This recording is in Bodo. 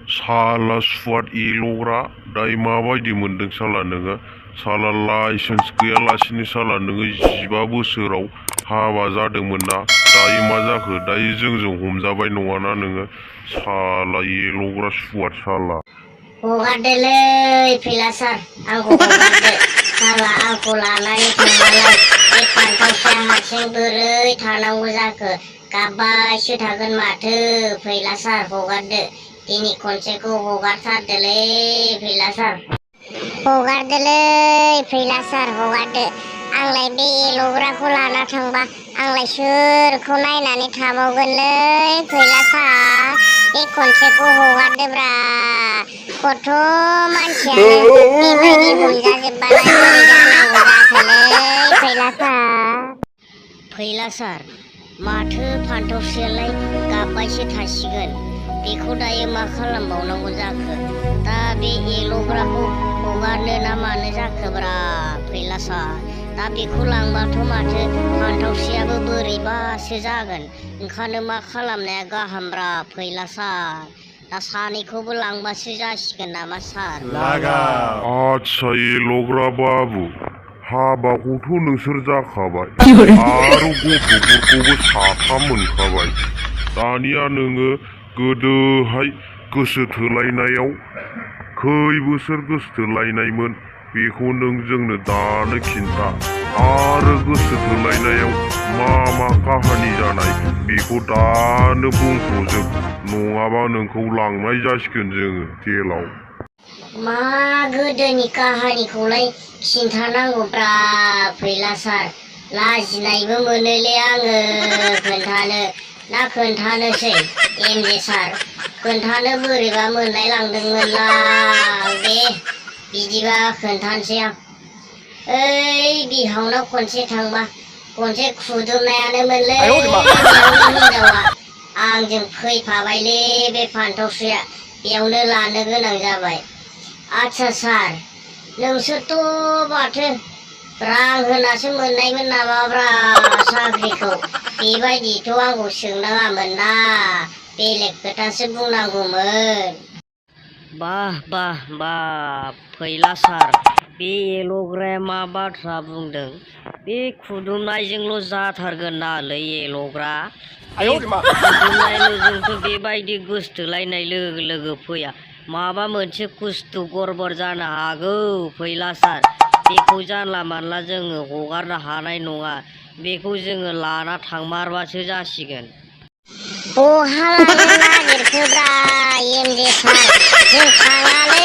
साला सुवाद एल'ग्रा दायो माबायदि मोनदों साला नोङो साला लाइसेन्स गैयालासिनो साला नोङो 15 बोसोराव हाबा जादोंमोन ना दायो मा जाखो दायो जोंजों हमजाबाय नङाना नोङो साला एल'ग्रा सुवाद साला हगारदोलै फैला सार आंखौ हगारदो साला आंखौ लानानै थांबालाय बे फान्थावसाया हारसिं बोरै थानांगौ जाखो गाबबायसो थागोन माथो फैला सार हगारदो दिनै खनसेखौ हगारथारदोलै फैला सार हगारदोलै फैला सार हगारदो आंलाय बे एल'ग्राखौ लाना थांबा आंलाय सोरखौ नायनानै थाबावगोनलै फैला सार बे खनसेखौ हगारदोब्रा गथ' मानसियानो बेबायदि हमजाजोब्बालाय बोरै जानांगौ जाखोलै फैला सार फैला सार माथो फान्थावसोलाय गाबबायसो थासिगोन बेखौ दायो मा खालामबावनांगौ जाखो दा बे एल'ग्राखौ हगारनो ना मानो जाखोब्रा फैला सार दा बेखौ लांबाथ' माथो फान्थावसेयाबो बोरैबासो जागोन ओंखायनो मा खालामनाया गाहामब्रा फैला सार दा सानैखौबो लांबासो जासिगोन नामा सार आच्छा एल'ग्रा बाबु हाबाखौथ' नोंसोर जाखाबाय आरो गथ'फोरखौबो साथाम मोनखाबाय दानिया नोङो गोदोहाय गोसो थोलायनायाव खै बोसोर गोसो थोलायनायमोन बेखौ नों जोंनो दानो खिन्था आरो गोसो थोलायनायाव मा काहानि जानाय बेखौ दानो बुंफ्र'जोब नङाबा नोंखौ लांनाय जासिगोन जोङो जेलाव मा गोदोनि काहानिखौलाय खिन्थानांगौब्रा फैला सार लाजिनायबो मोनोलै आङो खोन्थानो ना खोन्थानोसै एमजे सार खोन्थानो बोरैबा मोनलाय लांदोंमोनलां दे बिदिबा खोन्थानोसै आं ओइ बिहावनाव खनसे थांबा खनसे खुदुमनायानो मोनलै बिहावनि हिनजावा आंजों फैफाबायलै बे फान्थावसोया बेयावनो लानो गोनां जाबाय आच्छा सार नोंसोरथ' माथो रां होनासो मोननायमोन नामाब्रा साख्रिखौ बेबायदिथ' आंखौ सोंनाङामोन ना बेलेग खोथासो बुंनांगौमोन बाह फैला सार बे एल'ग्राया मा बाथ्रा बुंदों बे खुदुमनायजोंल' जाथारगोन नालै एल'ग्रा खुदुमनायल'जोंथ' बेबायदि गोसथोलायनाय लोगो लोगो फैया माबा मोनसे कुस्थु गरबर जानो हागौ फैला सार बेखौ जानला मानला जोङो हगारनो हानाय नङा बेखौ जोङो लाना थांमारबासो जासिगोन बहा लानो नागिरखोब्रा एमजे सार जों थाङालै